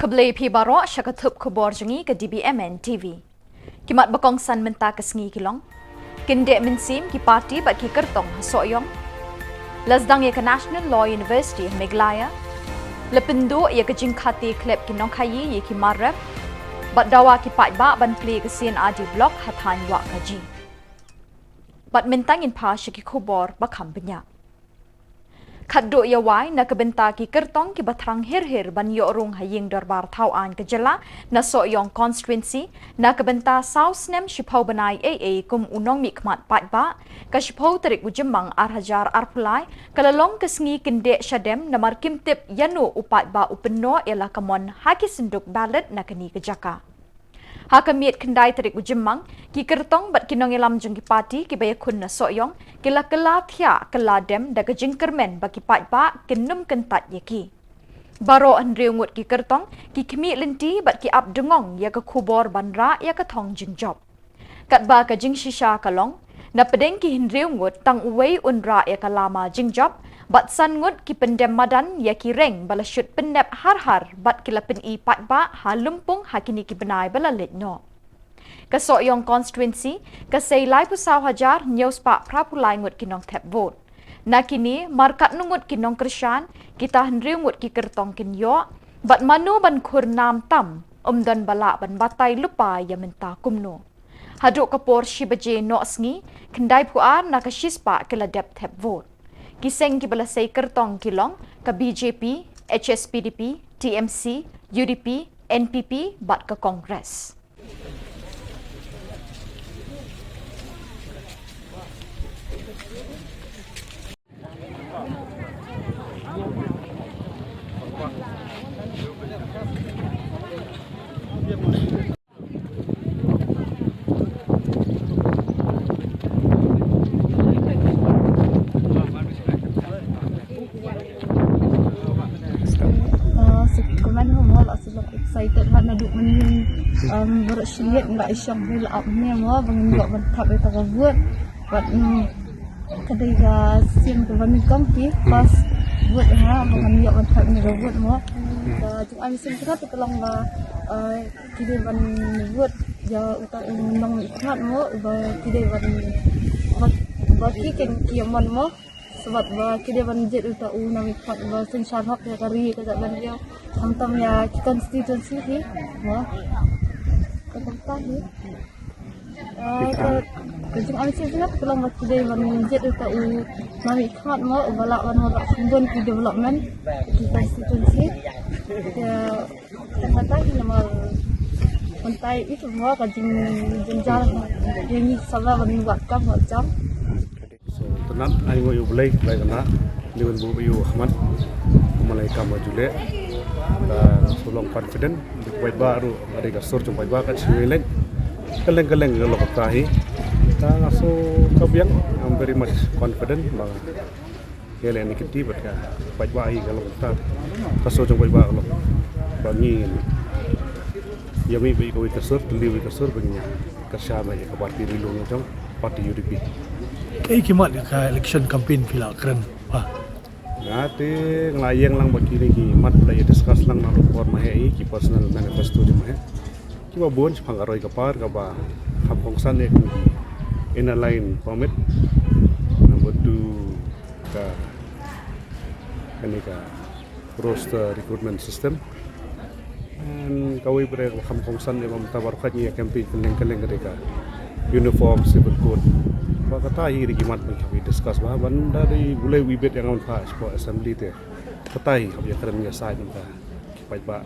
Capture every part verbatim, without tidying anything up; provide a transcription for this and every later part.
Khublei phi baroh sha ka thup khubor jong ngi ka D B M N T V. Ki mat ba kongsan mynta ka sngi ki long: Kyndeh mynsiem ki party bad ki kyrtong ha Sohiong. La sdang ïa ka National Law University ha Meghalaya. La pynduh ïa ka jingkhate khlep ki nongkhaïi ïa ki mar rep. Bad dawa ki paidbah ban plie ka C&RD Block ha thaiñ Wahkaji. Bad mynta ngin phai sha ki khubor ba kham bniah. Khatduh ïa wai na ka bynta ki kyrtong kiba thrang hir hir ban ïoh rung ha ïing dorbar thaw aiñ ka jylla na Sohiong Constituency, na ka bynta saw snem shiphew bnai ei ei kum u nongmihkhmat paidbah, ka shiphew tarik u Jymmang ar hajar arphew lai ka la long ka sngi kyndeh shadem namar kim tip ïano u paidbah u pynnoh ïa la ka mon ha ki synduk ballot na kane ka jaka. Ha ka miet khyndai tarik u Jymmang, ki kyrtong bad ki nongïalam jong ki party kiba ïakhun na Sohiong ki la kylla thiah kylla dem da ka jingkyrmen ba ki paidbah kin nym kyntait ïa ki. Baroh hynriew ngut ki kyrtong ki khmih lynti bad ki ap dngong ïa ka khubor ban rah ïa ka thong jingjop. Katba ka jingshisha ka long, na pdeng ki hynriew ngut tang uwei un rah ïa ka lama jingjop, bad san ngut ki pyndem madan ïa ki reng ba la shut pynnep har har bad ki la pyni paidbah ha lympung ha kine ki bnai ba la leit noh. Ka Sohiong Constituency ka sei laiphew saw hajar hynñiew spah phraphew lai ngut ki nongthep vote. Na kine, mar katno ngut ki nongkyrshan, kita hynriew ngut ki kyrtong kin ïoh, bad mano ban khur nam tam, ym don ba lah ban batai lypa ïa mynta kumno. Haduh ka por shi baje noh sngi, khyndaiphew ar na ka shispah ki la dep thep vote. Ki seng kiba la sei kyrtong ki long ka B J P, H S P D P, T M C, U D P, N P P bad ka Congress. Ah, suk kumne mo, la suk excited bha naduh mynnin, um, baroh shi miet nga la i shong hi la ap ne mo, ba ngan ïoh ban thap ïa ka vote. Bad, um, ka dei ka sien kaba nyngkong ki, first vote ha, ba ngan ïoh ban thap ïa ka vote mo. Ka jingim sien ka ka long ba, uh, ki dei ban vote ïa uta u nongmihkhmat mo, ba ki dei ban, ba, ba ki khein ki ïa mon mo. Sabab ba ki dei ban jied uta u nongmihkhmat ba synshar hok ïa ka ri ka jaitbynriew. Khamtam ïa ki constituency hi. Mo. Ka kumta hi. Ah, ka, ka jingim sien ka long ba ki dei ban jied uta u nongmihkhmat mo, uba lah ban wanrah shuh bun ki development ki constituency. Ïa, ka kumta hi namar kumta hi mo ka jing, jingjar ïa ngi sa lah ban wad kam wad jam. So, tang ai nguh ïa U Blei, Blei kane, ne wan buh ïa u Ahmad, malai kam ba ju leh, ka shu long confident, paidbah ruh, ka dei ka sur jong paidbah ka shu leh, kylleng kylleng ka long kumta hi, ka shu ka biang, I'm very much confident, ba, ïa leh ni kiti, bad ka, paidbah hi ka long kumta, ka sur jong paidbah ka long, ba ngi, ïa mi ba ïa kawei ka sur, tylli wei ka sur, ba ngi, ka sha ba ïa ka party ri lum jong, party U D P. Kaei ki mat ïa ka election campaign phi la kren ba? Nga te nga la ïeng lang ba kine ki mat la ïa discuss lang na por ma he i ki personal manifesto jong ma he. Kiba bun shaphang ka roi ka par kaba kham kongsan ïa ki inner line permit. Number two ka kane ka roster recruitment system. And kawei pat ka kham kongsan ïa ba mynta baroh khat ngi ïa campaign kylleng kylleng ka dei ka uniform civil code. Ba kata hi dei ki mat ba ngi discuss ba ban da dei bulai wei bit ïa nga mynta shapoh assembly te. Kata hi hap ïa kren ïa side mynta ki paidbah.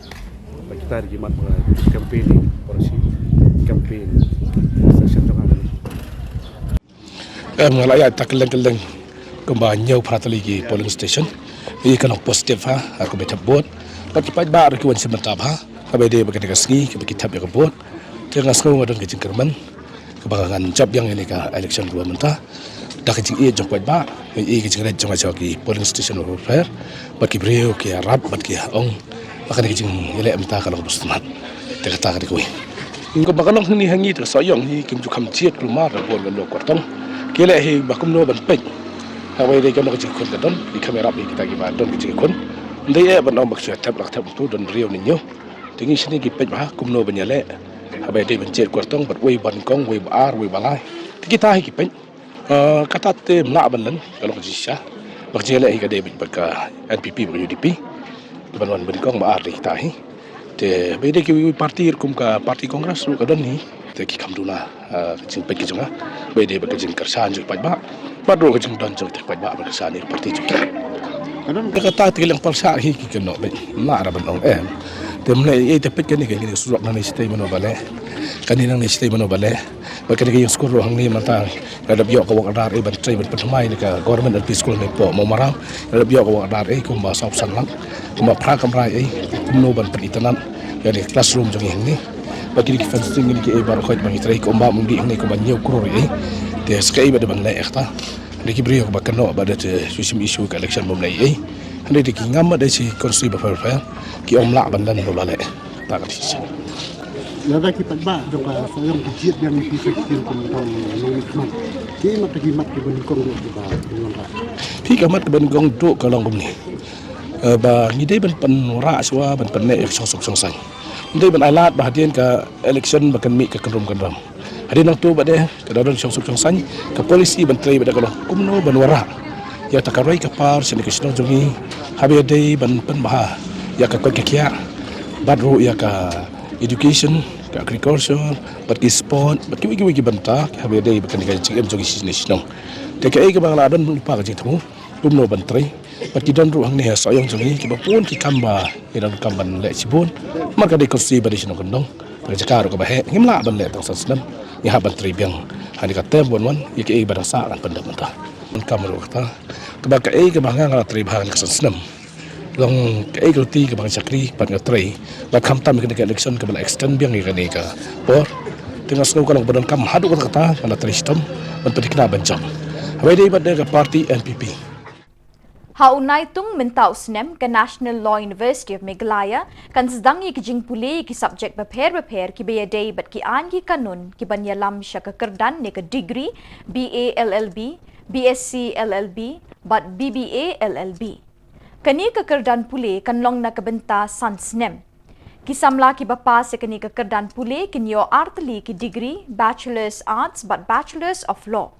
Ba kita dei ki mat ba campaign hi por shi campaign session jong nga. Em, nga la ïaid ta kylleng kylleng kumba hynñiew phra tylli ki polling station. Ïa ka long positive ha, ha ka bynta vote. Bad ki paidbah ruh ki wan shim bynta bha. Kaba dei ba kane ka sngi kaba ki thep ïa ka vote. Te nga sngew nga don ka jingkyrmen kaba ngan jop biang ïa kane ka election kaba mynta. Da ka jingïeit jong paidbah, ïa ka jingïeit jong nga sha ki polling station welfare. Bad ki briew ki ïarap bad ki ong ba kane ka jingïaleh mynta ka long ba sngewtynnat. Te kata ka dei kawei. Kumba ka long hangne ha ngi te ka Sohiong hi kim ju kham jied kulmar da bor ngan ïoh kyrtong. Ki leh hi ba kumno ban peit. Hawei dei kumno ka jingkhun ka don, ki kham ïarap ïa kita kiba don ka jingkhun. Ym dei eh ban ong ba ka shu thep la ka thep, to don briew ne hynñiew. Te ngi shane ki peit bha kumno ban ïaleh haba ïadei ban jied kyrtong bad wei ba nyngkong, wei ba ar, wei ba lai. Te kita hi ki peit. Ah, kata te ym lah ban len ka long ka jingshisha. Ba ka jingïaleh hi ka dei bad ka N P P bad ka U D P. Te ban wan ba nyngkong ba ar dei kita hi. Te ba ïadei kiwei kiwei party ruh kum ka party Congress ruh ka don hi. Te ki kham duna, ah, ka jingpeit ka jong nga. Ba ïadei bad ka jingkyrshan jong ki paidbah bad ruh ka jingdon jong ki paidbah bad kyrshan ïa ki party jong ki. Ka don ka kata te ki liang pyrshah hi ki kynnoh beit. Ym lah ra ban ong em. Te mynne ïa te peit kane ka ïing surok nangne shatei mano ba leh. Kane nangne shatei mano ba leh. Bad kane ka ïing skul ruh hangne mynta. Nga dep ïoh ka work order ei ban trei ban pynthymmai na ka Government L P School hangne hapoh Mawmaram. Nga dep ïoh ka work order ei kumba saw phew san lak. Kumba phra kamra ei kumno ban pynitynnad ïa kane ka classroom jong ngi hangne. Bad kine ki fencing kine kiei baroh khoit ba ngi trei kumba ym dih hangne kumba hynñiew klur ei. Te sa kaei ba dei ban leh ïa kata. Hynrei ki briew kiba kynnoh ba dei te shu shim issue ka election bym leh ei. Hynrei te ki ngam ba dei shi constituency bapher bapher ki ym lah ban len ba la leh. Ta ka decision. Lada ki paidbah jong ka Sohiong ki jied biang ïa phi sa shisien kum ka nongmihkhmat, ki mat ki mat kiba nyngkong ruh kiba wanrah. Phi ka mat kiba nyngkong ruh ka long kumne. Eh, ba ngi dei ban pynwanrah shuwa ban pynleh ïa ka shongsuk shongsaiñ. Ngi dei ban ailad ba hadien ka election ba kan mih ka kynrum kynram. Hadien nangta ba dei ka dei don shongsuk shongsaiñ, ka policy ban trei ba dei ka long kumno ban wanrah ïa kata ka roi ka par sha kane ka shnong jong ngi haba ïadei ban pynbha ïa ka koit ka khiah bad ruh ïa ka education, ka agriculture bad ki sport bad kiwei kiwei ki bynta haba ïadei bad kane ka jingim jong ngi sha kane ka shnong. Te kaei kaba nga la don lypa ka jingthmu kumno ban trei. Bad ki don ruh hangne ha Sohiong jong ngi kiba bun ki kam ba ngi donkam ban leh shibun. Namar ka dei ka constituency ba dei shnong kyndong. Ka jaka ruh kaba heh, ngim lah ban leh tang san snem. Ngi hap ban trei biang ha kane ka term ba wan wan ïa kaei ba dang sah kan pyndep mynta. Donkam ruh kata. Kaba kaei kaba nga nga la trei bha ha kane ka san snem. Long kaei ka lynti kaba nga shakri bad nga trei. Bad khamtam ïa kane ka election kaba la extend biang ïa kane ka por. Te nga sngew ka long ba donkam haduh katta katta nga la trei shitom ban pynthikna ban jop. Haba ïadei bad ka party N P P. Ha u Naitung mynta u snem ka National Law University of Meghalaya kan sdang ïa ki jingpule ïa ki subject bapher bapher kiba ïadei bad ki aiñ ki kanun kiban ïalam sha ka kyrdan ne ka degree B A L L B, B S C L L B bad B B A L L B. Kane ka kyrdan pule kan long na ka bynta san snem. Ki samla kiba pass ïa kane ka kyrdan pule kin ïoh artylli ki degree, Bachelor's Arts bad Bachelor's of Law.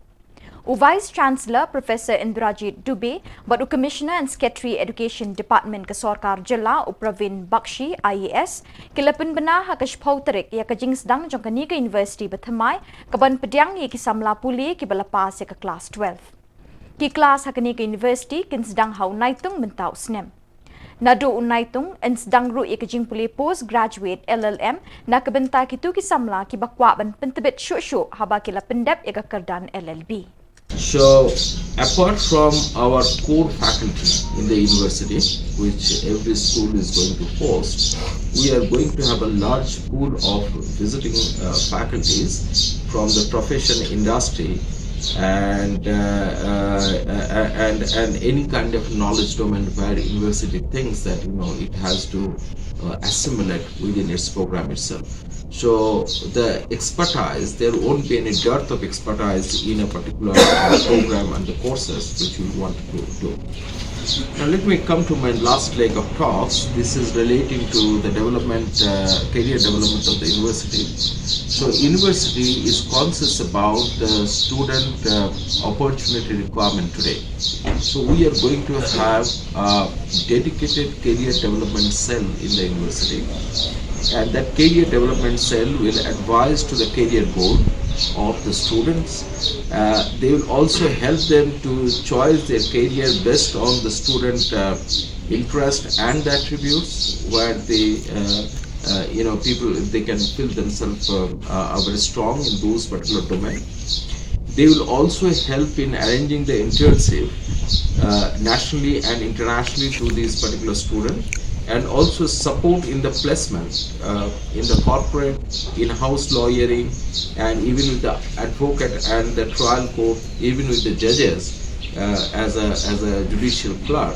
U Vice Chancellor Professor Indrajit Dubey bad u Commissioner and Secretary Education Department ka Sorkar Jylla u Praveen Bakshi I A S ki la pynbna ha ka shiphew tarik ïa ka jingsdang jong kane ka university bathymmai kaban pdiang ïa ki samla pule kiba la pass ïa ka klas twelve. Ki klas ha kane ka university kin sdang ha u Naitung mynta u snem. Naduh u Naitung yn sdang ruh ïa ka jingpule post graduate L L M na ka bynta kito ki samla kiba kwah ban pyntbit shuh shuh haba ki la pyndep ïa ka kyrdan L L B. So, apart from our core faculty in the university, which every school is going to host, we are going to have a large pool of visiting uh, faculties from the profession industry and uh, uh, uh, and and any kind of knowledge domain where university thinks that you know it has to uh, assimilate within its program itself. So the expertise, there won't be any dearth of expertise in a particular uh, program and the courses which we want to do. Now let me come to my last leg of talks. This is relating to the development, uh, career development of the university. So university is conscious about the student uh, opportunity requirement today. So we are going to have a dedicated career development cell in the university, and that career development cell will advise to the career board of the students. Uh, they will also help them to choose their career based on the student uh, interest and the attributes where they uh, uh, you know, people, if they can feel themselves uh, uh, very strong in those particular domains. They will also help in arranging the internship uh, nationally and internationally to these particular students, and also support in the placement uh, in the corporate, in-house lawyering, and even with the advocate and the trial court, even with the judges uh, as a as a judicial clerk.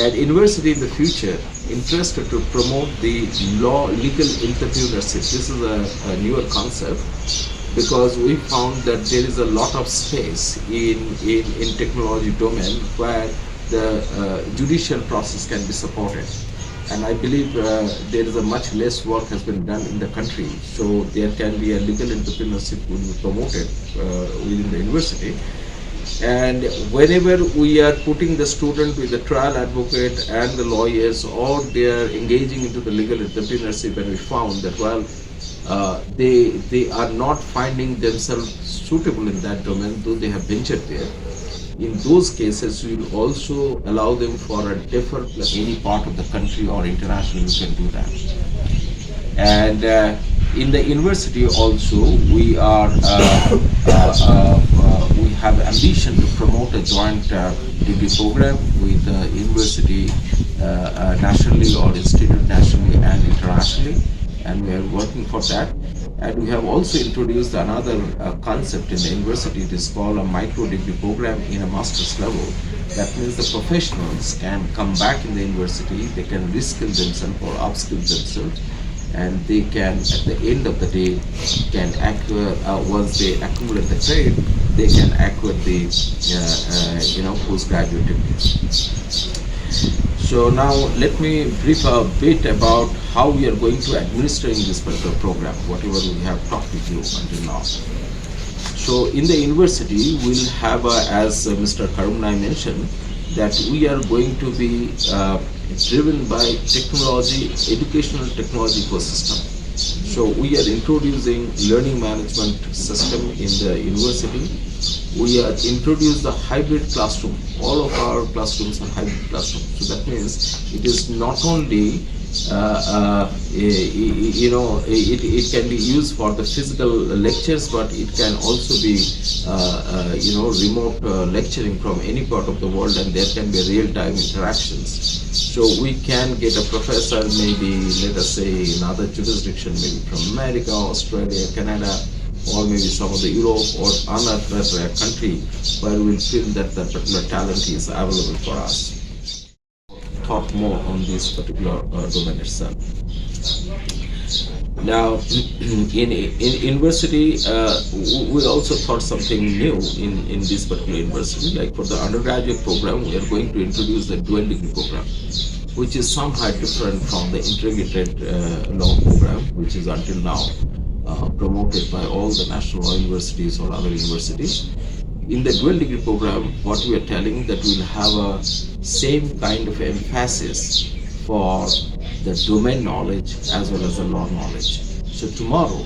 At university in the future, interested to promote the law legal entrepreneurship. This is a, a newer concept because we found that there is a lot of space in, in, in technology domain where the uh, judicial process can be supported. And I believe uh, there is a much less work has been done in the country, so there can be a legal entrepreneurship will be promoted uh, within the university. And whenever we are putting the student with the trial advocate and the lawyers, or they are engaging into the legal entrepreneurship, and we found that, well, uh, they they are not finding themselves suitable in that domain, though they have ventured there. In those cases, we will also allow them for a defer plus any part of the country or international, you can do that. And uh, in the university also, we are uh, uh, uh, uh, we have ambition to promote a joint uh, degree program with the university uh, uh, nationally or institute nationally and internationally, and we are working for that. And we have also introduced another uh, concept in the university. It is called a micro degree program in a master's level. That means the professionals can come back in the university, they can reskill themselves or upskill themselves, and they can, at the end of the day, can acquire, uh, once they accumulate the credit, they can acquire the, uh, uh, you know, postgraduate degree. So now let me brief a bit about how we are going to administering this particular program, whatever we have talked with you until now. So in the university, we'll have, a, as uh, Mister Karumnai mentioned, that we are going to be uh, driven by technology, educational technology ecosystem. So we are introducing learning management system in the university. We are introduce the hybrid classroom. All of our classrooms are hybrid classroom. So that means it is not only uh, uh, y- y- you know, it, it can be used for the physical lectures, but it can also be uh, uh, you know, remote uh, lecturing from any part of the world, and there can be real-time interactions. So we can get a professor, maybe, let us say, in other jurisdiction, maybe from America, Australia, Canada, or maybe some of the Europe or another country, where we'll feel that that particular talent is available for us. Thought more on this particular uh, domain itself. Now, in, in university, uh, w- we also thought something new in, in this particular university. Like, for the undergraduate program, we are going to introduce the dual degree program, which is somehow different from the integrated uh, law program, which is until now uh, promoted by all the national law universities or other universities. In the dual degree program, what we are telling, that we'll have a same kind of emphasis for the domain knowledge as well as the law knowledge. So tomorrow,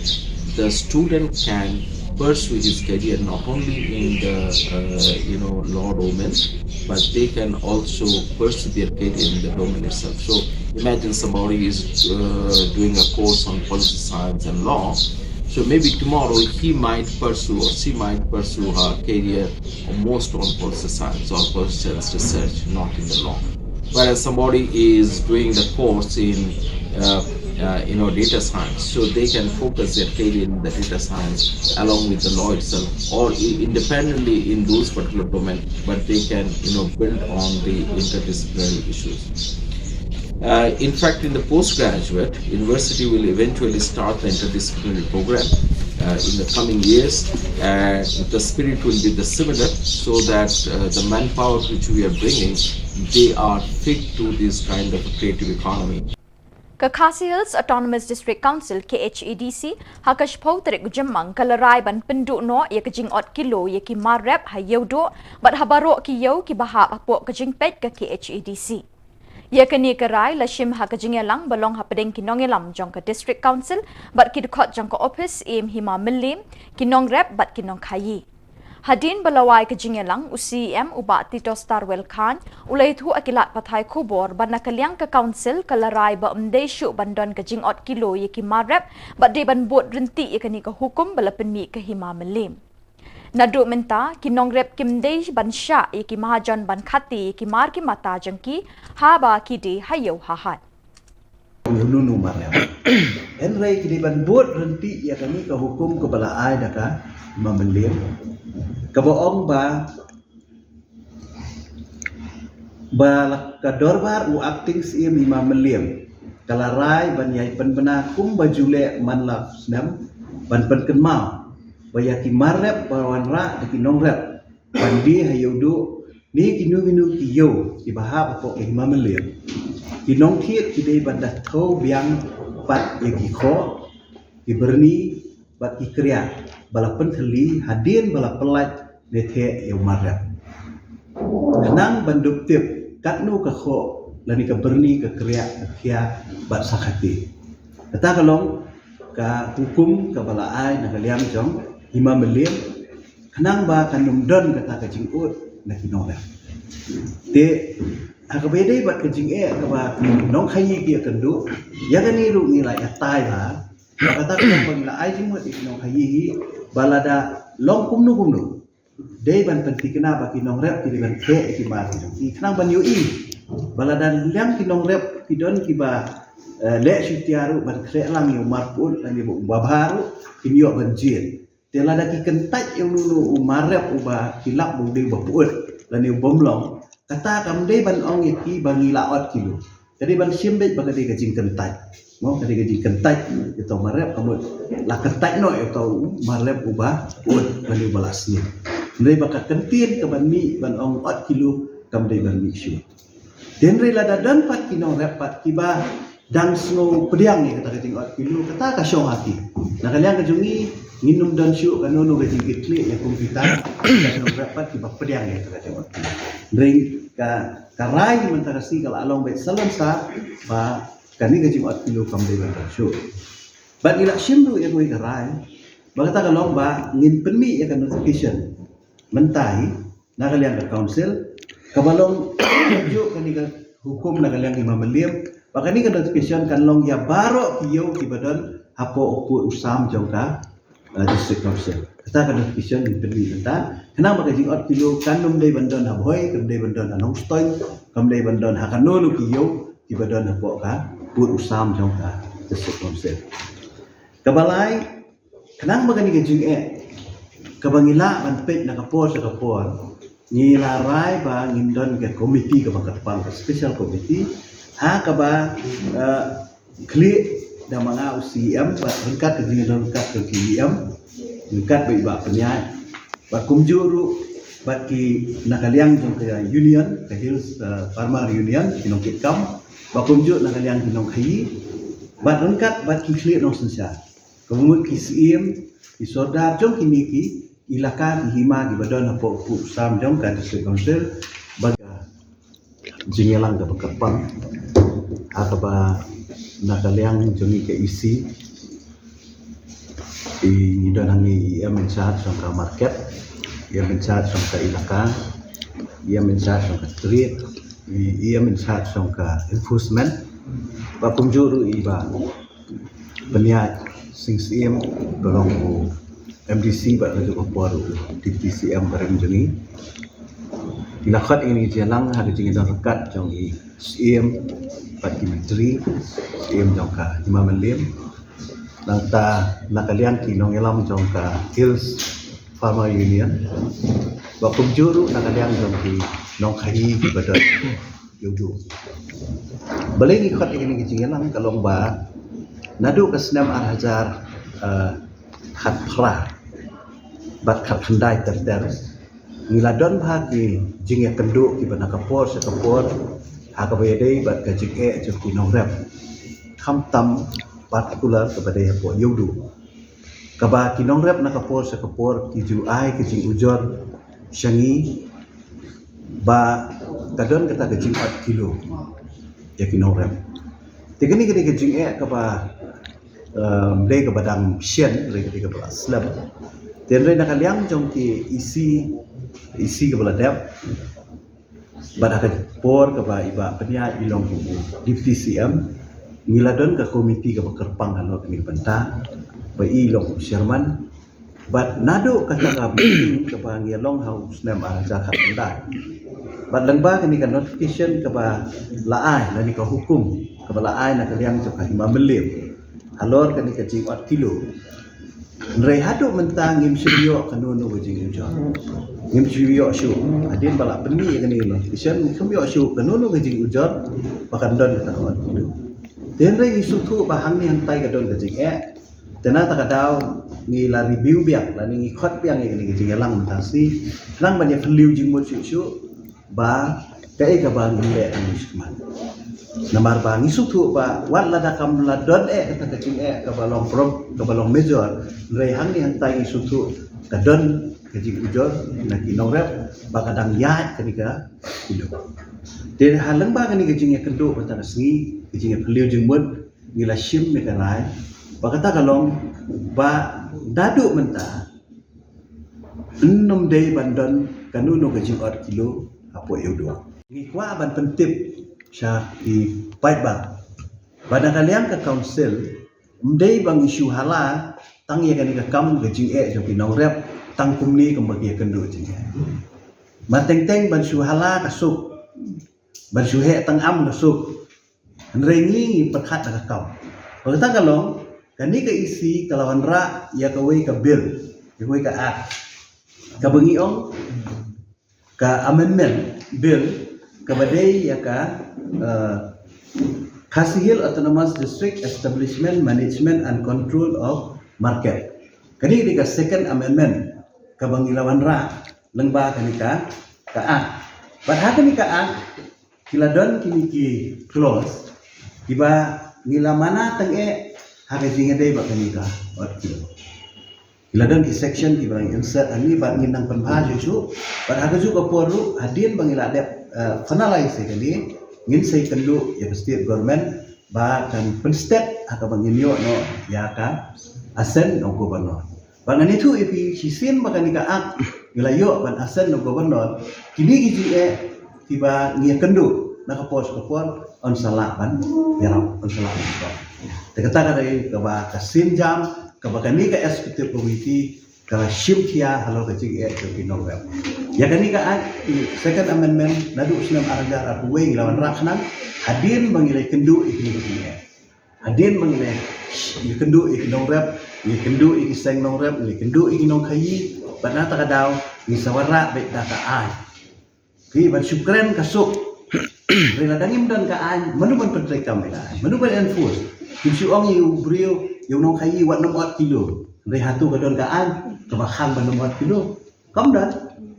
the student can pursue his career not only in the uh, you know, law domain, but they can also pursue their career in the domain itself. So imagine somebody is uh, doing a course on policy science and law. So maybe tomorrow he might pursue, or she might pursue her career most on policy science or policy science research, not in the law. Whereas somebody is doing the course in uh, uh, you know, data science, so they can focus their career in the data science along with the law itself, or i- independently in those particular domains, but they can, you know, build on the interdisciplinary issues. Uh, in fact, in the postgraduate, university will eventually start the interdisciplinary program uh, in the coming years, and the spirit will be the similar, so that uh, the manpower which we are bringing, they are fit to this kind of a creative economy. Ka Khasi Hills Autonomous District Council, K H A D C, ha ka shiphew tarik u Jymmang ka la rai ban pynduh noh ïa ka jingot kilo ïa ki mar rep ha Ïewduh bad ha baroh ki ïew kiba hap hapoh ka jingpeit ka K H A D C. Ïa kane ka rai la shim ha ka jingïalang ba long hapdeng ki nongïalam jong ka District Council bad ki dkhot jong ka ophis im Hima Mylliem, ki nongrep bad ki nongkhaïi. Hadien ba la wai ka jingïalang, u C E M u Bah Titosstarwell Chyne u la ïathuh ha ki lad pathai khubor ba na ka liang ka Council ka la rai ba ym dei shuh ban don ka jingot kilo ïa ki mar rep bad dei ban bud ryntih ïa kane ka hukum ba la pynmih ka Hima Mylliem. Naduh mynta, ki nongrep kim dei ban shah ïa ki mahajon ban khati ïa ki mar ki mata jong ki haba ki die ha ïew ha hat. Nunu mar rep. Hynrei ki dei ban bud ryntih ïa kane ka hukum kaba la ai da ka Hima Mylliem, kaba ong ba ba la ka dorbar u Acting C E M Hima Mylliem ka la rai ban ïai pynbna kumba ju leh man la snem, ban pynkynmaw ba ïa ki mar rep ba wanrah da ki nongrep ban die ha Ïewduh Ne kino kino ki ïew kiba hap hapoh ka Hima Mylliem, ki nongthied ki dei ban da thew biang pat ïa ki khoh, ki byrni bad ki kriah ba la pynthylli hadien ba la pyllait ne theh ïa u mar rep. Khnang ban dup tip katno ka khoh lane ka byrni, ka kriah, ka khia bad sa khatduh. Kata ka long ka hukum kaba la ai na ka liang jong Hima Mylliem, khnang ba kan ym don kata ka jingud na ki nongrep. Te ha kaba ïadei bad ka jingeh kaba ki nongkhaïi ki ïakynduh, ïa kane ruh ngi la ïatai bha ba kata ka long ba ngi la ai jingmut ïa ki nongkhaïi hi ba lada long kumno kumno, dei ban pynthikna ba ki nongrep ki dei ban theh ïa ki mar ki jong ki, khnang ban ïohi ba lada liang ki nongrep ki don kiba, eh, leh shutia ruh ban khleh lang ïa u mar pyut lane ba u babha ruh, kin ïoh ban jied. Te lada ki kyntait ïa uno uno u mar rep uba ki lap ba u dei uba pyut lane u bym long, kata kam dei ban ong ïa ki ba ngi la ot kilo. Ka dei ban shim beit ba ka dei ka jingkyntait. Mo, ka dei ka jingkyntait ïa uto u mar rep, ka mut la kyntait noh ïa uto u mar rep uba pyut lane uba la sniew. Hynrei ba ka kyntien kaban mih ban ong ot kilo kam dei ban mih shuh. Te hynrei lada don pat ki nongrep pat kiba dang sngew pdiang ïa kata ka jingot kilo, kata ka shong ha ki. Na ka liang ka jong ngi, ngin ym don shuh kano kano ka jingkitkhlieh ïa kum kita ki nongrep pat kiba pdiang ïa kata ka jingot kilo. Hynrei ka, ka rai mynta ka sngi ka la long beit sa lem sa ba kane ka jingot kilo kam dei ban don shuh. Bad ngi la shim ruh ïa kawei ka rai ba kata ka long ba ngin pynmih ïa ka notification mynta hi na ka liang ka council, kaba long kumjuh kane ka hukum na ka liang Hima Mylliem, ba kane ka notification kan long ïa baroh ki ïew kiba don hapoh u pud u sam jong ka, eh, district council. Kata ka notification ngin pynmih mynta, khnang ba ka jingot kilo kan ym dei ban don ha Bhoi, kan ym dei ban don ha Nongstoiñ, kan ym dei ban don ha kano kano ki ïew kiba don hapoh ka pud u sam jong ka district council. Kaba lai, khnang ba kane ka jingeh kaba ngi lah ban peit na ka por sha ka por, ngi la rai ba ngin don ka komiti kaba kyrpang, ka special committee, ha kaba, eh, khlieh da ma nga u C E M bad ryngkat ka jingïadon ryngkat ka C E M, ryngkat bad i Bah Pynïaid, bad kumjuh ruh bad ki na ka liang jong ka union, ka Hills, eh, Farmer Union, ki nongkitkam, bad kumjuh na ka liang ki nongkhaïi, bad ryngkat bad ki khlieh nongsynshar. Ka mut ki syiem, ki sordar jong kine ki ilaka, ki hima kiba don hapoh u pud u sam jong ka district council, bad ka jingïalang kaba kyrpang ha kaba na ka liang jong ngi ka E C, i ngi don hangne i E M in charge jong ka market, i E M in charge jong ka ilaka, i E M in charge jong ka trade, i E M in charge jong ka enforcement, bad kumjuh ruh i Bah Pynïaid Sing Syiem, ba long u M D C bad ka juh ka por u Deputy C M barim jong ngi. Ngi la khot ïa kane ka jingïalang ha ka jingïadon ryngkat jong i Syiem bad ki Myntri, Syiem jong ka Hima Mylliem, nangta na ka liang ki nongïalam jong ka Hills Farmer Union, bad kumjuh ruh na ka liang jong ki nongkhaïi kiba don Ïewduh. Balei ngi khot ïa kane ka jingïalang ka long ba naduh ka snem ar hajar, eh, khatphra bad khatkhyndai ter ter, ngi la don bha ki jingïakynduh kiba na ka por sha ka por ha kaba ïadei bad ka jingeh jong ki nongrep, khamtam particular kaba dei hapoh Ïewduh, kaba ki nongrep na ka por sha ka por ki ju ai ka jingujor sha ngi ba ka don kata ka jingot kilo ïa ki nongrep. Te kane ka dei ka jingeh kaba, um, dei kaba dang shen, dei ka dei kaba la slem. Te hynrei na ka liang jong ki E C, E C kaba la dep, bad ha ka por kaba i Bah Pynïaid i long u Deputy C M, ngi la don ka komiti kaba kyrpang halor kane ka bynta, ba i long u chairman. Bad naduh kata ka meeting kaba ngi ïa long ha u snem ar hajar khatkhyndai, bad lyngba kane ka notification kaba la ai, lane ka hukum kaba la ai na ka liang jong ka Hima Mylliem halor kane ka jingot kilo, hynrei haduh mynta ngim shym ïoh kano kano ka jingujor. Ngim shym ïoh shuh. Hadien ba la pynmih ïa kane ka notification, ngim shym ïoh shuh kano kano ka jingujor ba kan don kata ka ot kilo. Te hynrei ngi sngewthuh ba hangne hangtai ka don ka jingeh. Te na kata ka daw ngi la review biang, lane ngi khot biang ïa kane ka jingïalang mynta shi, khnang ban ïa phylliew jingmut shuh shuh. ba kaei kaba ngin leh hangne shakhmat. Namar ba ngi sngewthuh ba wat lada kam la don eh kata ka jingeh kaba long prom kaba long major, hynrei hangne hangtai ngi sngewthuh ka don ka jingujor na ki nongrep ba ka dang ïaid kane ka kynduh. Te ha lyngba kane ka jingïakynduh mynta ka sngi, ka jingïaphylliew jingmut, ngi la shim ïa ka rai ba kata ka long ba naduh mynta ym dei ban don kano kano ka jingot kilo hapoh Ïewduh. Ngi kwah ban pyntip sha ki paidbah ba na ka liang ka council ym dei ba ngi shu hala tang ïa kane ka kam ka jingeh jong ki nongrep tang kumne kumba ki ïakynduh jingeh. Mar teng teng ban shu hala ka suk, ban shu heh tang am ka suk. Hynrei ngi ngi pyrkhat da ka kam. Ba kata ka long, kane ka E C ka la wanrah ïa kawei ka bill, ïa kawei ka act, kaba ngi ong ka amendment bill kaba dei ïa ka, eh, Khasi Hills Autonomous District Establishment, Management and Control of Market. Kane ka dei ka second amendment kaba ngi la wanrah lyngba kane ka, ka act. Bad ha kane ka act ki la don kine ki clause kiba ngi la mana tang eh ha ka jingïadei bad kane ka ot kilo. Ki la don ki section kiba ngi insert hangne bad ngin nang pynbha shuh shuh. Bad ha kajuh ka por ruh hadien ba ngi la dep, eh, finalize ïa kane, ngin sa ïakynduh ïa ka state government ba kan pynstet ha kaba ngin ïoh noh ïa ka assent of governor. Ba ngan ïathuh ïa phi shisien ba kane ka act ngi la ïoh ban assent of governor, kine ki jingeh kiba ngi ïakynduh na ka por sha ka por yn sa lah ban ïarap, yn sa lah ban ïarap. Te kata ka dei kaba ka sienjam kaba kane ka executive committee ka la shim khia halor ka jingeh jong ki nongrep. Ïa kane ka act, second amendment, naduh u snem ar hajar arphew wei ngi la wanrah khnang hadien ba ngi la ïakynduh ïa kine ki jingeh. Hadien ba ngi la ïakynduh ïa ki nongrep, ngi la ïakynduh ïa ki seng nongrep, ngi la ïakynduh ïa ki nongkhaïi, bad na kata ka daw ngi sa wanrah beit da ka aiñ. Phi, ban shu kren ka suk. Hynrei lada ngim don ka aiñ, mano ban pyntreikam ïa ka aiñ, mano ban enforce? Kim shu ong ïa u briew, ïa u nongkhaïi, wat nym ot kilo. Hynrei hato ka don ka aiñ kaba khang ban nym ot kilo? Kam don.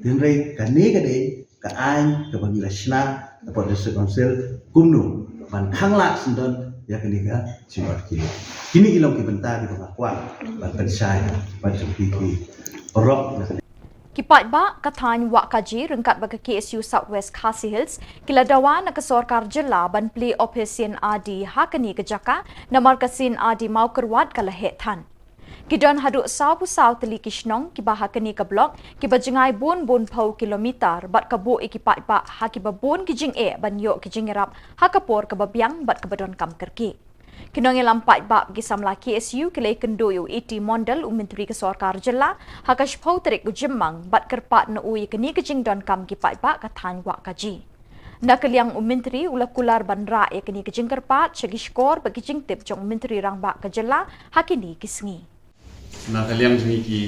Hynrei kane ka dei ka aiñ kaba ngi la shna hapoh District Council kumno ban khang lad syndon ïa kane ka jingot kilo. Kine ki long ki bynta kiba nga kwah ban pynshai bad jong phi ki paralok na kane. Ki paidbah ka thaiñ Wahkaji ryngkat bad ka K S U South West Khasi Hills ki la dawa na ka sorkar jylla ban plie ophis C N R D ha kane ka jaka namar ka C N R D Mawkyrwat ka la heh than. Ki don haduh sawphew saw tylli ki shnong kiba ha kane ka block kiba jngai bun bun phew kilometer bad ka buh ïa ki paidbah ha kiba bun ki jingeh ban ïoh ki jingïarap ha ka por kaba biang bad kaba donkam kyrkieh. Ki nongïalam paidbah bad ki samla K S U ki la ïakynduh ïa u A T Mondal, u Myntri ka sorkar jylla, ha ka shiphew tarik u Jymmang bad kyrpad na u ïa kane ka jingdonkam ki paidbah ka thaiñ Wahkaji. Na ka liang u Myntri u la kular ban rah ïa kane ka jingkyrpad sha ki shkor bad ki jingtip jong u Myntri Rangbah ka jylla ha kine ki sngi. Na ka liang jong ngi ki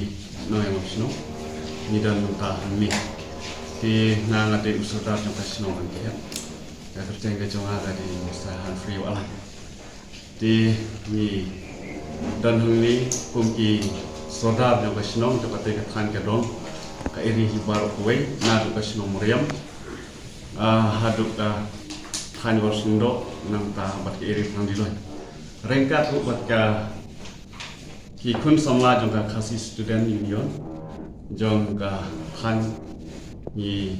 nongïalam shnong, ngi don mynta hangne. Te nga, nga dei u sordar jong ka shnong Rangiah. Ka kyrteng ka jong nga ka dei Mister Humphrey Wahlang. Te ngi don hangne kum ki sordar jong ka shnong jong kata ka thaiñ ka dong, ka area hi baroh kawei, naduh ka shnong Mariam, ah, haduh ka thaiñ Warsngewdoh, nangta bad ka area Phangliloi. Ryngkat ruh bad ka, ki khun samla jong ka Khasi Student Union jong ka thaiñ, ngi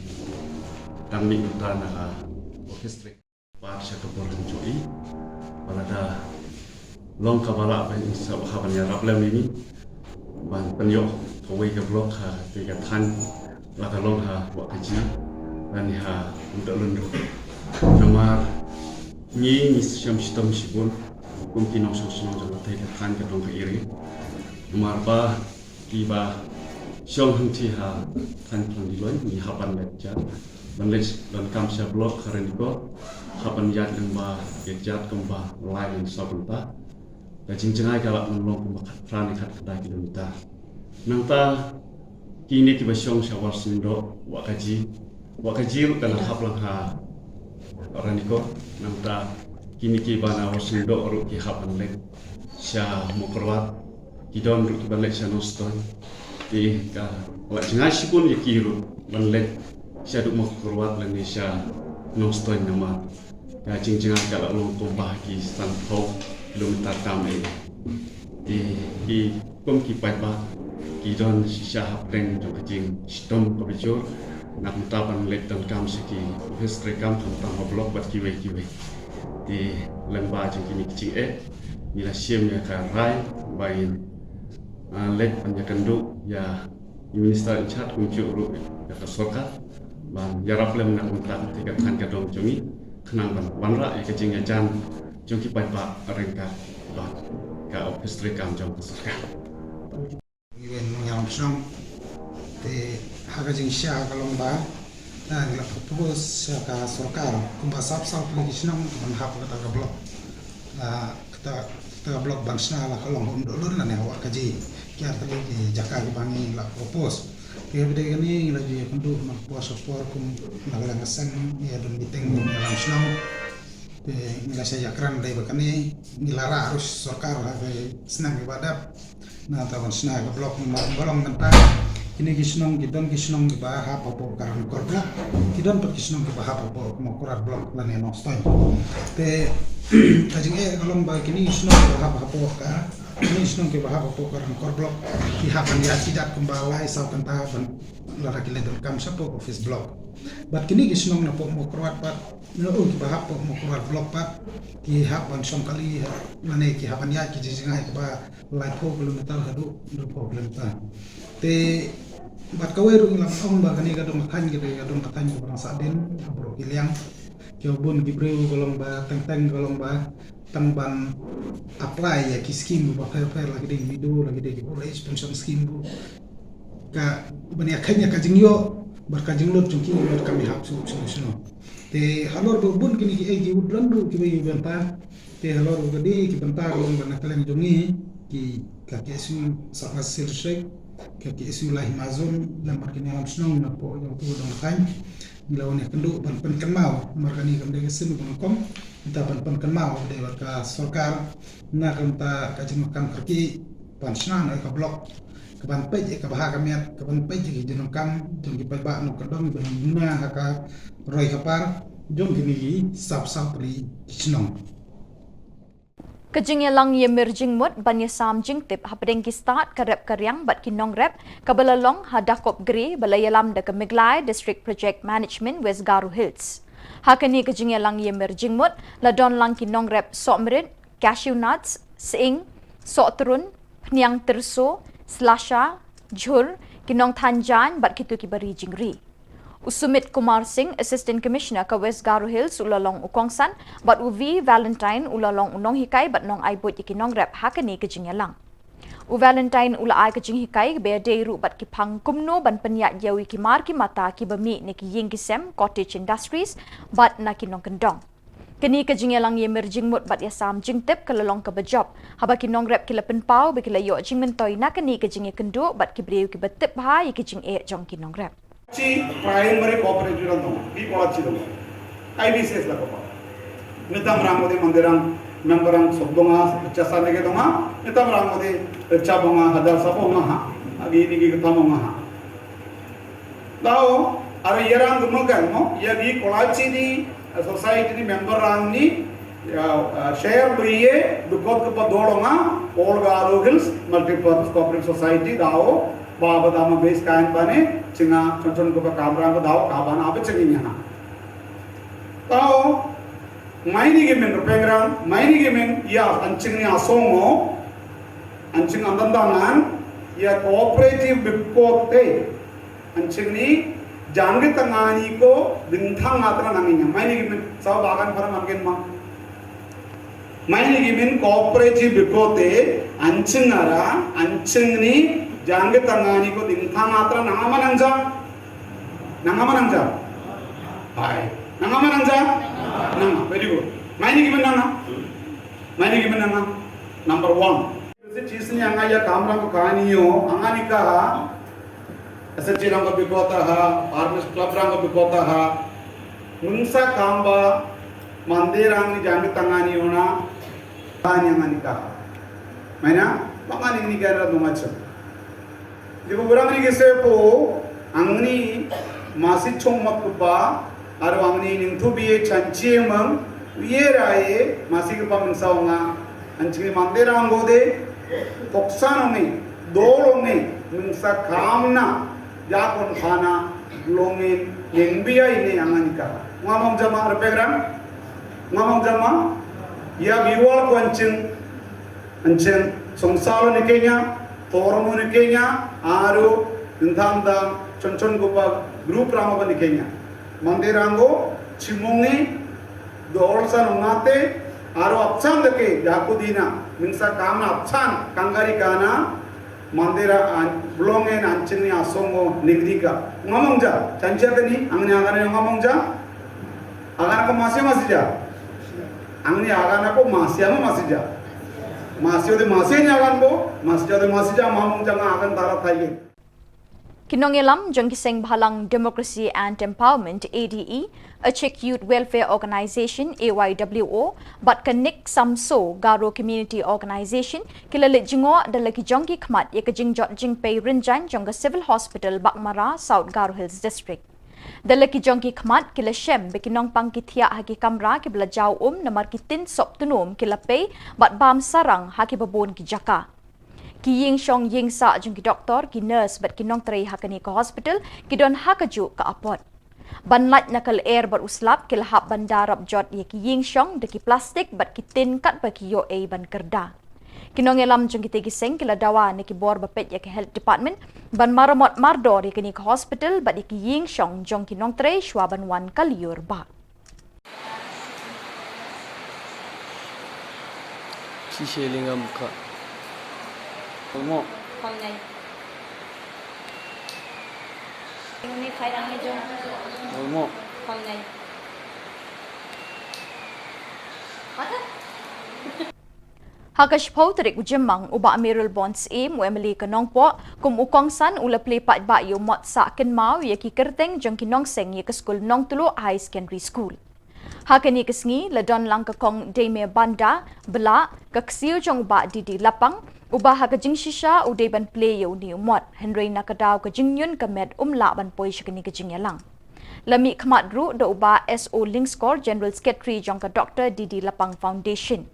dang mih mynta na ka office. Pat sha ka por hynriew, ba lada long kaba lah ban sa, ha ban ïarap lem ïa ngi ban pynïoh kawei ka block ha kata ka thaiñ, la ka long ha Wahkaji lane ha Umdohlun ruh. Namar ngi, ngi shem shitom shibun kum ki nongshong shnong jong kata ka thaiñ, ka dong, ka area. Namar ba kiba shong hangtei ha thaiñ Phangliloi ngi hap ban leit jat, ban leit donkam sha block ha Ranikor, hap ban ïaid lyngba ka jat kumba lai lane saw kynta. Ka jingjngai ka lah ban long kumba khatphra ne khatkhyndai kilometer. Nangta kine kiba shong sha Warsngewdoh, Wahkaji, Wahkaji ruh ka la hap lang ha Ranikor. Nangta kine kiba na Warsngewdoh ruh ki hap ban leit sha Mawkyrwat, ki don ruh kiban leit sha Nongstoiñ. Te ka la jngai shibun ïa ki ruh ban leit sha Dukma Kyrwat lane sha Nongstoiñ namar ka jingjngai ka la long kumba ki sanphew kilometer tam eh. Te ki kum ki paidbah ki don shisha hapdeng jong ka jingshitom kaba jur. Na ka bynta ban leit donkam sha ki office treikam khamtam ha block bad kiwei kiwei. Te lyngba jong kine ki jingeh ngi la shim ïa ka rai ba ngin, ah, leit ban ïakynduh ïa i minister in charge kumjuh ruh ïa ka sorkar ban ïarap lem na ka bynta ka thaiñ ka dong jong ngi khnang ban wanrah ïa ka jingïajan jong ki paidbah ryngkat bad ka office treikam jong ka sorkar. Ngi wen nongïalam shnong. Te ha ka jingshisha ka long ba, ah, ngi la propose sha ka sorkar kumba sap sap ki shnong ban hap kata ka block. Ah, kata, kata ka block ban shna la ka long home dolor lane ha Wahkaji. Ki ar tylli ki jaka kiba ngi la propose. Te ha ba dei kane ngi la ju ïakynduh na ka por sha por kum na ka liang ka seng ngi ïa don meeting nongïalam shnong. Te ngi la shah ïakren dei ba kane ngi la rah ruh sorkar ha ka snem kiba dep. Na ta ban shna ka block ma ba long mynta kine ki shnong ki don ki shnong kiba hap hapoh ka Ranikor block, ki don pat ki shnong kiba hap hapoh Mawkyrwat block lane Nongstoiñ. Te ka jingeh ka long ba kine ki shnong kiba hap hapoh ka, kine ki shnong kiba hap hapoh ka Ranikor block ki hap ban ïaid ki jait kumba lai saw kynta ban lada ki leit donkam shapoh office block. Bad kine ki shnong napoh Mawkyrwat pat, na u kiba hap hapoh Mawkyrwat block pat ki hap ban shong kali ha, lane ki hap ban ïaid ki jingjngai kaba laiphew kilometer haduh hynriewphew kilometer. Te bad kawei ruh ngi la ong ba kane ka dong ka thaiñ ka dei ka dong ka thaiñ kaba dang sahdien ha baroh ki liang. Ki bun ki briew ka long ba teng teng ka long ba tang ban apply ïa ki scheme ba pher pher, la ki dei ki widow, la ki dei ki old age pension scheme, ka ban ïa kheiñ ïa ka jingïoh bad ka jinglut jong ki bad kam ïahap shuh shuh shuh. Te halor ba bun kine ki ei ki wut lan ruh kiba ïa bynta. Te halor ba ka dei ki bynta ka long ba na ka liang jong ngi ki ka KSU Sahra Silshek, ka KSU Laihima Zone, lem bad ki nongïalam shnong napoh jong ka dong ka thaiñ. Ngi la wan ïakynduh ban pynkynmaw namar kane kam dei ka sien ba nyngkong. Ngi ta ban pynkynmaw dei bad ka sorkar na ka bynta ka jingdonkam kyrkieh ban shna noh ïa ka block, ka ban peit ïa ka bha ka miat, ka ban peit ïa ki jingdonkam jong ki paidbah nongkyndong kiba nang duna ha ka roi ka par jong kine ki sap saw tylli ki shnong. Ka jingïalang ïamir jingmut ban ïasam jingtip hapdeng ki stad ka rep ka riang bad ki nongrep kaba la long ha Dakopgre ba la ïalam da ka Meghalaya District Project Management West Garo Hills. Ha kane ka jingïalang ïamir jingmut la don lang ki nongrep sohmrit, cashew nuts, sying, sohtrun, phniang tyrso, slasha, jhur, ki nongthan jaiñ bad kito kiba ri jingri. U Sumit Kumar Singh, Assistant Commissioner ka West Garo Hills, u la long u kongsan bad u V Valentine u la long u nonghikai bad nongai buit ïa ki nongrep ha kane ka jingïalang. U Valentine u la ai ka jinghikai ba ïadei ruh bad ki phang kumno ban pynïaid ïew ïa ki mar ki mata kiba mih na ki ïing ki sem, cottage industries, bad na ki nongkyndong. Kane ka jingïalang ïamir jingmut bad ïasam jingtip ka la long kaba jop haba ki nongrep ki la pynpaw ba ki la ïoh jingmyntoi na kane ka jingïakynduh bad ki briew kiba tip bha ïa ki jingeh jong ki nongrep. Chi Primary Cooperative dong, bi Kolachi dong. I B C S la ko pa. Nitam rang mode mandirang member rang sok donga, cha sa nege donga, nitam rang mode cha bonga, hadar sa bonga ha. Agi ni gi tam bonga ha. Dau, are ïarang gumul kan mo, ïa di Kolachi ni, eh, society ni member rang ni, ïa, eh, share bri ye, dukot ka pa dolonga, All Garo Hills Multipurpose Cooperative Society, dau, ba ba dama base kain bane, chinga chon chon ka pa kamrang ka dau, ka bana ba chingi nya. Dau, maini gimin rupengrang, maini gimin, ïa, anching ni asong mo, anching andan dangan, ïa cooperative bikote, Anching ni, janggi tangani ko, dingthang atra nangin ya. Maini gimin, sa bagan para mangkin ma. Maini gimin cooperative bikote, anching ara, anching ni, janggi tangani ko, dingthang atra nangama nangja. Nangama nangja. Hai. Nangama nangja. Nang, very good. Maini gimin nanga. Maini gimin nanga. Number one. Ese chis ni anga ya kamrang ko kani yo, anga ni kaha, ese chirang ko bikota ha, Farmers Club rang ko bikota ha, nungsa kamba, mandirang ni janggi tangani yo na, kani anga ni kaha. Maina, mangani ni gana nungacha. Di ko burang ni kise po, angni, Masi chong mat kpa, aro angni ning tu bie chanchi mang, ye ra ye, masi kpa mengsa nga, anching mande rango de, toksan ongi, dol ongi, mengsa kamna, ya kon khana, longin, neng bia ini angan ka. Ngamong jama repegram, ngamong jama, ya biwal ko anching, anching, songsalo ni Kenya, tormo ni Kenya, aro, ntham dam, chon chon gopa, group ramo ni Kenya. Mande rango, chimongi, dol san ongate, aro apsan dake, yakudina, mengsa kamna apsan, kangari kana, mande ra an, blongen anching ni asongo, nigdika. Ngamong ja, chancha kani, angni angani ngamong ja, agan ko masi masi ja. Angni agan ko masi ama masi ja. Masi ode masi ni agan ko, masi ode masi ja, ngamong ja nga agan tara thai. Ki nongïalam jong ki seng bhalang Democracy and Empowerment, A D E, Achik Youth Welfare Organization, A Y W O, bad ka Nick Samso Garo Community Organization, ki la leit jngoh da la ki jong ki khmat ïa ka jingjot jingpei rynjaiñ jong ka Civil Hospital Baghmara, South Garo Hills District. Da la ki jong ki khmat ki la shem ba ki nongpang ki thiah ha ki kamra kiba la jaw um namar ki tin sop tnum ki la pei bad bam sarang ha kiba bun ki jaka. Ki ïing shong ïing sah jong ki doktor, ki nurse bad ki nongtrei ha kane ka hospital ki don ha kajuh ka apot. Ban lait na ka lyer bad u slap ki la hap ban da rap jot ïa ki ïing shong da ki plastik bad ki tin katba ki ïoh ei ban kyrda. Ki nongïalam jong kitei ki seng ki la dawa na ki bor ba peit ïa ka Health Department ban maramot mardor ïa kane ka hospital bad ïa ki ïing shong jong ki nongtrei shuwa ban wan ka lyiur ba. Chi she lingam ka. Mo. Kham nai. Ini khai rang ni jong. Mo. Kham nai. Mata. Ha ka shiphew tarik u Jymmang, u Bah Mayralborn Syiem, u M L A ka Nongpoh, kum u kongsan u la plie paidbah ïa u mot sah kynmaw ïa ki kyrteng jong ki nongseng ïa ka skul Nongtluh High Secondary School. Ha kane ka sngi la don lang ka Kong Deime Banda Blah, ka ksiew jong u Bah D D Lapang, uba ha ka jingshisha u dei ban plie ïa une u mot, hynrei na ka daw ka jingñiun ka met um lah ban poi sha kane ka jingïalang. La mih khmat ruh da u Bah S O Lyngskor, General Secretary jong ka Doktor D D Lapang Foundation.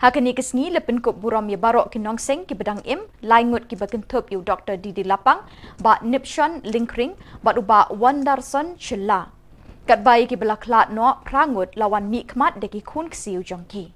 Ha kane ka sngi la pynkup burom ïa baroh ki nongseng kiba dang im, lai ngut kiba kynthup ïa u Doktor D D Lapang, Bah Nipshon Lyngkring bad u Bah Wonderson Shylla. Katba ïa kiba la khlad noh phra ngut la wan mih khmat da ki khun ksiew jong ki.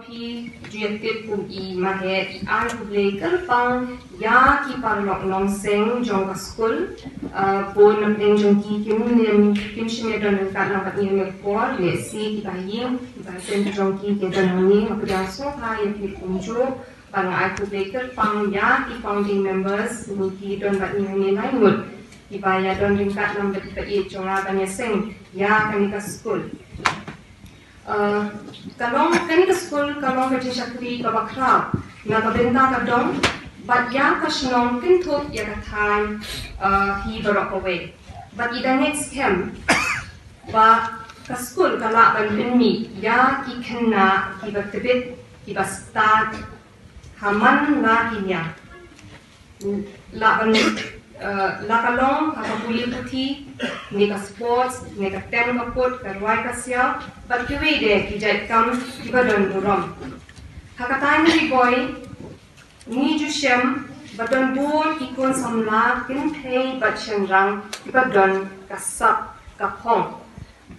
Phi ju ïa tip kum i Maheh, i ai khublei kyrpang ïa ki paralok nongseng jong ka skul, ah, bun na pdeng jong ki kim nym, kim shym ïa don ryngkat lang bad ngi ha kane ka por, lehse kiba ha ïing, kiba ha sem jong ki ki don hangne, nga pdiang sngewbha ïa phi kumjuh, bad nga ai khublei kyrpang ïa ki founding members, ngi ki don bad ngi hangne lai ngut, kiba ïa don ryngkat lang bad kiba ïeit jong nga ban ïaseng ïa kane ka skul. Uh, ka long kane ka skul ka long ka jingshakri kaba khraw na ka bynta ka dong bad ïa ka shnong, kynthup ïa ka thaiñ, uh, hi baroh kawei. Bad i da ngeit skhem ba ka skul ka lah ban pynmih ïa ki khynnah kiba tbit, kiba stad ha man la ki niam. La ban, eh, la ka long ha ka pule puthi, ne ka sports, ne ka tem ka put, ka rwai ka siaw, bad kiwei de ki jait kam kiba don burom. Ha ka Thaiñ Ri Bhoi ngi ju shem ba don bun ki khun samla kynthei bad shynrang kiba don ka sap ka phong,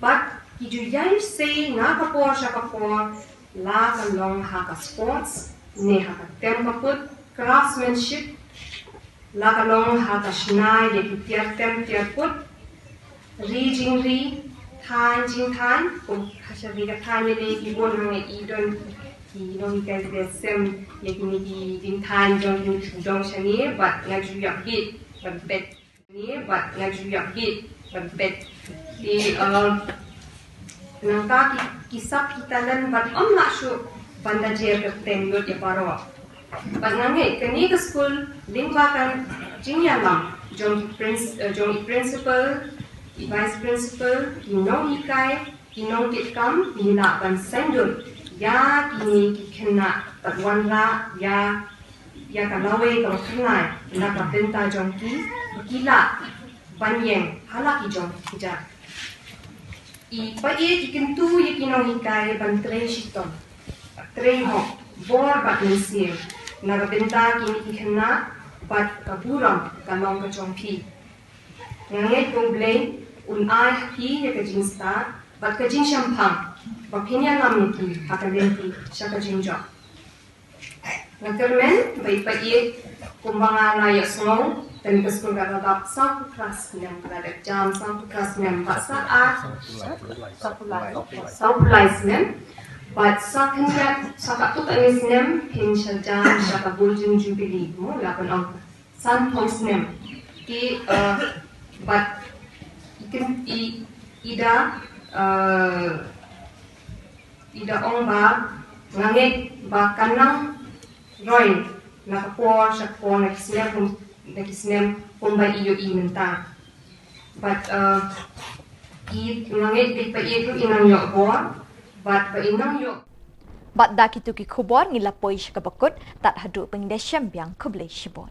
bad ki ju ïai sei na ka por sha ka por, la ka long ha ka sports, ne ha ka tem ka put, craftsmanship, la ka long ha ka shna ïa ki tiar tem tiar put, ri jingri, thaiñ jingthaiñ, kum ha shane ka thaiñ ne ki bun hangne i don ki nonghikai ki sem ïa kine ki jingthaiñ jong ki, jong shane, bad nga ju ïap bit ban peit. Ni bad nga ju ïap bit ban peit. Te, eh, nangta ki, ki sap ki talent bad ym lah shuh ban da jer kyrteng lut ïa baroh. Bad nga ngeit kane ka skul lyngba ka jingïalam jong ki princ-, eh, jong i principal, i vice principal, ki nonghikai, ki nongtip kam, ngi lah ban sngewthuh ïa kine ki khynnah bad wanrah ïa ïa ka lawei kaba khynnah na ka bynta jong ki, ba ki lah ban ïeng ha la ki jong ki kjat. I paid i kyntu ïa ki nonghikai ban trei shitom, trei hok, bor bad mynsiem na ka bynta kine ki khynnah, bad ka burom ka long ka jong phi. Nga ngeit ba U Blei un ai ha phi ïa ka jingstad bad ka jingshemphang ba phin ïalam ïa ki ha ka lynti sha ka jingjop. Nga kyrmen ba i paid, kumba nga la ïohsngew, kane ka skul ka la dap sawphew phra snem, ka la dep jam sawphew phra snem, bad sa ar, sawphew lai snem, bad sa khyndiat, sa katto katne snem phin sa jam sha ka Golden Jubilee, mo, la pynong sanphew snem. Te, eh, bad i kyn-, i, i da, eh, i da ong ba nga ngeit ba kan nang roi na ka por sha ka por, na ki snem kum, na ki snem kumba i ïohi mynta. Bad, eh, i, nga ngeit ba i paid ruh i nang ïoh bor bad ba i nang ïoh. Bad da kito ki khubor ngi la poi sha kaba kut, tad haduh ban da shem biang, khublei shibun.